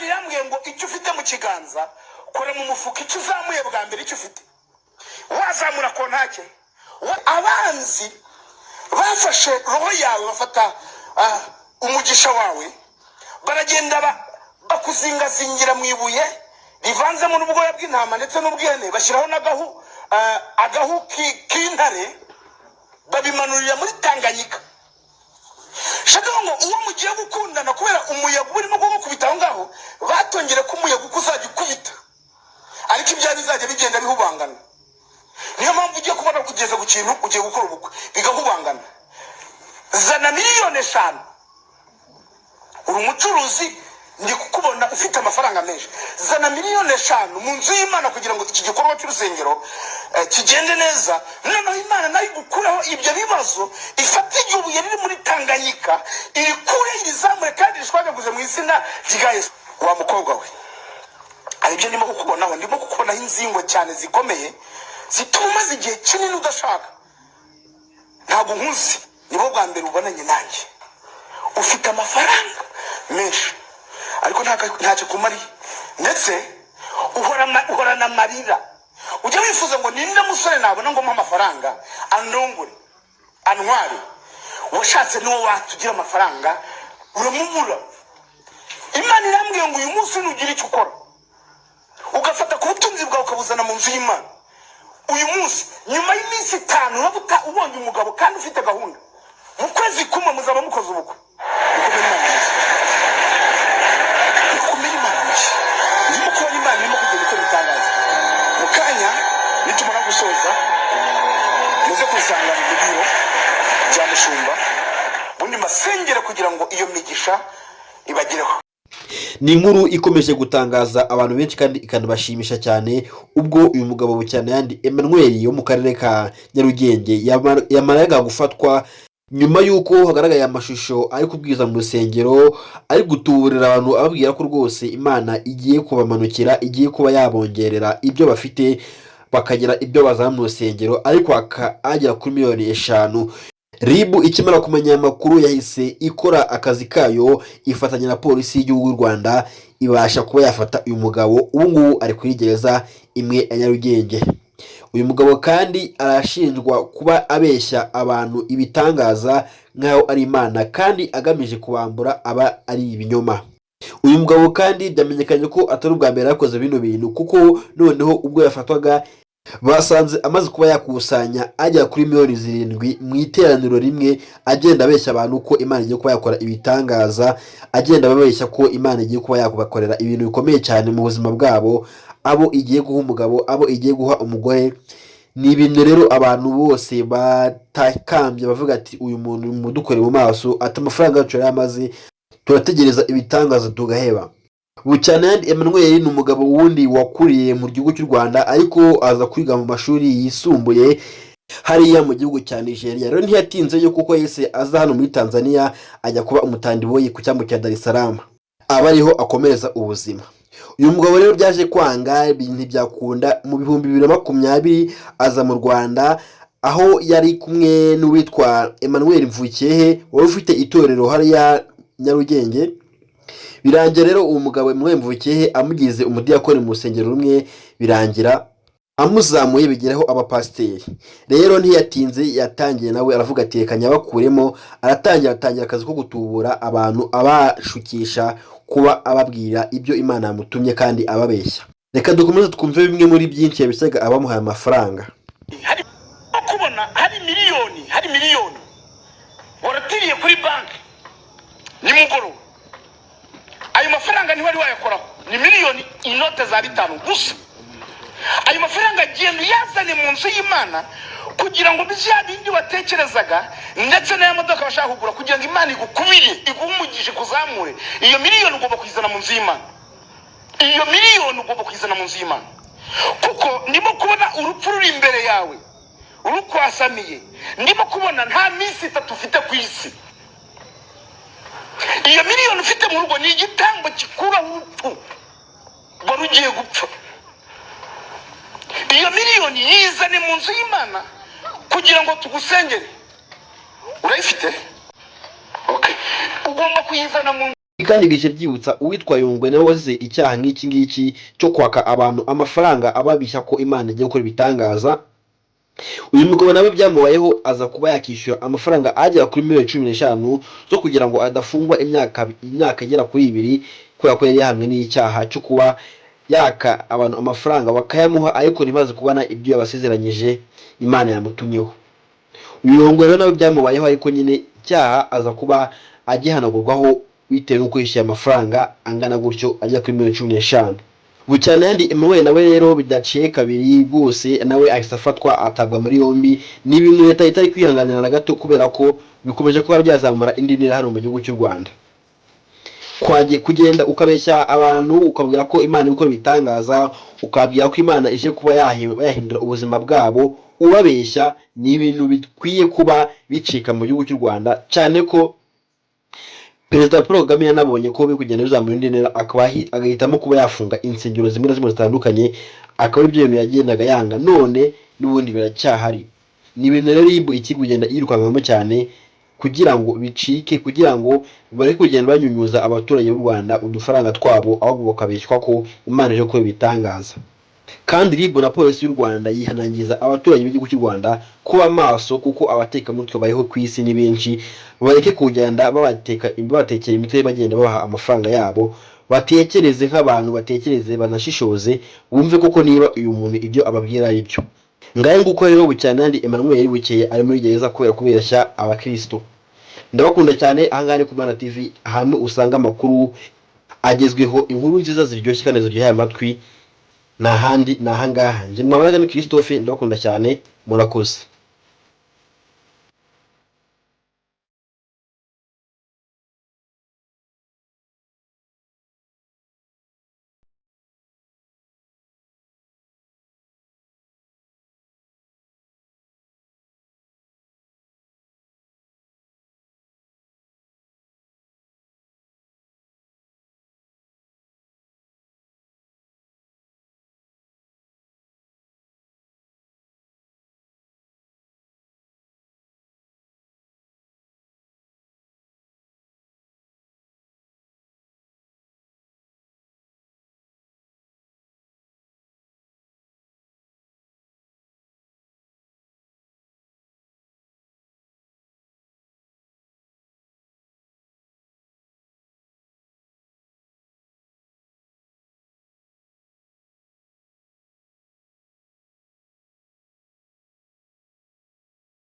Imana irambwiye ngo icyo ufite mu kiganza, kora mu mufuka, icyo uzamuye bwa mbere, icyo ufite wazamura kontake. Abanzi bafashe roho yawe, bafata umugisha wawe, baragenda bakuzingazingira mu ibuye rivanzemo n'ubwoya bw'intama ndetse n'ubw'ihene, bashyiraho n'agahu agahu k'intare, babimanurira muri Tanganyika. Shaka ngo uwo mugiye gukundana, kubera umuyaga uba urimo kugukubita aho ngaho, batongere ko umuyaga uko uzajya ukubita, ariko ibyaha bizajya bigenda bihubangana. Niyo mpamvu ugiye kubona kugeza ku kintu ugiye gukora ubukwe bigahubangana. Zana miliyoni 5. Uri umucuruzi, ndi kukubona ufite amafaranga menshi. Zana miliyoni 5 mu nzu y'Imana kugira ngo iki gikorwa cy'urusengero kigende neza. Noneho Imana nayo igukureho ibyo bibazo, ifate ibuye riri muri Tanganyika, irikure, irizamure kandi rishwanyaguze mu izina rya Yesu. Wa mukobwa we, hari ibyo ndimo kukubonaho. Ndimo kukubonaho inzingo cyane zikomeye zituma umaze igihe kinini udashaka. Ntabwo nkuzi, nibo bwa mbere ubonanye nanjye. Ufite amafaranga menshi, ariko ntacyo kumariye, ndetse uhorana amarira. Ujya wifuza ngo ninde musore nabona ngo mpe amafaranga, andongore, antware. Washatse n'uwo watugira amafaranga, uramubura. Imana irambwiye ngo uyu munsi nugira icyo ukora, ugafata ku butunzi bwawe ukabuzana mu nzu y'Imana uyu munsi, nyuma y'iminsi 5 uraba ubonye umugabo kandi ufite gahunda. Mu kwezi kumwe muzaba mukoze ubukwe. Mukomere Imana amashyi, mukomere Imana amashyi. Ndimo kubona Imana irimo kugenda ikora ibitangaza. Mu kanya nitumara gusoza, muze kubisanga mu biro bya mushumba, ubundi mbasengere kugira ngo iyo migisha ibagereho. Ni inkuru ikomeje gutangaza abantu benshi kandi ikanabashimisha cyane, ubwo uyu mugabo Bucyanayandi Emmanuel wo mu karere ka Nyarugenge yamaraga gufatwa nyuma y'uko hagaragaye amashusho ari kubwiriza mu rusengero, ari gutuburira abantu, ababwira ko rwose Imana igiye kubamanukira, igiye kuba yabongerera ibyo bafite, bakagira ibyo bazana mu rusengero, ariko agera kuri miliyoni 5. RIB ikimara kumenya aya makuru yahise ikora akazi kayo, ifatanya na polisi y'igihugu y'u Rwanda, ibasha kuba yafata uyu mugabo. Ubu ngubu ari kuri gereza imwe ya Nyarugenge. Uyu mugabo kandi arashinjwa kuba abeshya abantu ibitangaza nk'aho ari Imana, kandi agamije kubambura, aba ari ibinyoma. Uyu mugabo kandi byamenyekanye ko atari ubwa mbere yakoze bino bintu, kuko noneho ubwo yafatwaga basanze amaze kuba yakusanya agera kuri miliyoni 7 mu iteraniro rimwe, agenda abeshya abantu ko Imana igiye kuba yakora ibitangaza, agenda ababeshya ko Imana igiye kuba yakubakorera ibintu bikomeye cyane mu buzima bwabo, abo igiye guha umugabo, abo igiye guha umugore. Ni ibintu rero abantu bose batakambye bavuga ati: "Uyu muntu mudukore mu maso," ati: "Amafaranga yacu yari amaze, turategereza ibitangaza tugaheba." Bucyanayandi Emmanuel ni umugabo wundi wakuriye mu gihugu cy'u Rwanda, ariko aza kwiga mu mashuri yisumbuye hariya mu gihugu cya Nigeria. Rero ntiyatinzeyo, kuko yahise aza hano muri Tanzania, ajya kuba umutandiboyi ku cyambu cya Dar es Salaam, aba ariho akomereza ubuzima. Uyu mugabo rero byaje kwanga, ntibyakunda. Mu 2020 aza mu Rwanda, aho yari kumwe n'uwitwa Emmanuel Mvukehe wari ufite itorero hariya Nyarugenge. Birangira rero uwo mugabo Emmanuel Mvukehe amugize umudiyakoni mu rusengero rumwe, birangira amuzamuye bigeraho abapasiteri. Rero ntiyatinze, yatangiye nawe aravuga ati: "Reka nyabakuremo." Aratangira, atangira akazi ko gutubura abantu, abashukisha kuba ababwira ibyo Imana yamutumye kandi ababeshya. Reka dukomeze twumve bimwe muri byinshi yabeshyaga abamuhaye amafaranga. Hari kubona hari miliyoni waratiriye kuri banki nimugoroba. Ayo mafaranga ntiwari wayakoraho, ni miliyoni inote za bitanu gusa. Ayo mafaranga genda uyazane mu nzu y'Imana kugira ngo bya bindi watekerezaga, ndetse n'aya modoka bashaka kugura, kugira ngo Imana igukubire, iguhe umugisha, ikuzamure. Iyo miliyoni ugomba kuyizana mu nzu y'Imana. Iyo miliyoni ugomba kuyizana mu nzu y'Imana, kuko ndimo kubona urupfu ruri imbere yawe rukwasamiye. Ndimo kubona nta minsi 3 ufite ku isi. Iyo miliyoni ufite mu rugo ni igitambo gikuraho urupfu wari ugiye gupfa. Iyo miliyoni yizane mu nzu y'Imana kugira ngo tugusengere. Urayifite? Okay. Ugomba kuyizana mu Kandi bije byibutsa uwitwa Yungwe, nawe wazize icyaha nk'iki ngiki cyo kwaka abantu amafaranga ababeshya ko Imana igiye gukora ibitangaza. Uyu mugabo nawe byamubayeho, aza kuba yakishyura amafaranga agera kuri miliyoni 15 zo kugira ngo adafungwa imyaka igera kuri 2, kubera ko yari yahamwe n'icyaha cyo kuba yaka abantu amafaranga bakayamuha, ariko ntibaze kubona ibyo yabasezeranyije Imana yamutumyeho. Uyu Yungwe rero nawe byamubayeho, ariko nyine icyaha aza kuba agihanagurwaho bitewe n'uko yishyuye amafaranga angana gutyo, agera kuri miliyoni 15. Bucyanayandi Emmanuel nawe rero bidaciye kabiri rwose, nawe ahise afatwa, atabwa muri yombi. Ni ibintu leta itari kwihanganira na gato, kubera ko bikomeje kuba byazamura indi ntera hano mu gihugu cy'u Rwanda. Kwagiye kugenda ukabeshya abantu, ukabwira ko Imana ikora ibitangaza, ukabwira ko Imana ije kuba yahindura ubuzima bwabo ubabeshya, ni ibintu bikwiye kuba bicika mu gihugu cy'u Rwanda, cyane ko Perezida Paul Kagame yanabonye ko biri kugenda bizamura indi ntera, akaba agahitamo kuba yafunga insengero zimwe na zimwe zitandukanye, akaba aribyo bintu yagendaga yanga, none n'ubundi biracyahari. Ni ibintu rero RIB ikiri kugenda yirukankamo cyane kugira ngo bicike, kugira ngo bareke kugenda banyunyuza abaturage b'u Rwanda udufaranga twabo, ahubwo bakabeshywa ko Imana ije gukora ibitangaza. Kandi RIB na polisi y'u Rwanda yihanangiriza abaturage b'igihugu cy'u Rwanda kuba maso, kuko abatekamutwe bariho ku isi ni benshi. Bareke kugenda babatekera imitwe, bagenda babaha amafaranga yabo. Batekereze nk'abantu, batekereze, banashishoze, bumve koko niba uyu muntu ibyo ababwira ari byo. Ngahe nguko rero, Bucyanayandi Emmanuel bukeye ari muri gereza kubera kubeshya abakristo. Ndabakunda cyane. Ahangaha ni ku Mana TV, ahantu usanga amakuru agezweho, inkuru nziza ziryoshye kandi ziryoheye amatwi. Ni ahandi, ni ahangaha. Njye mwabanaga ni Christophe. Ndabakunda cyane, murakoze.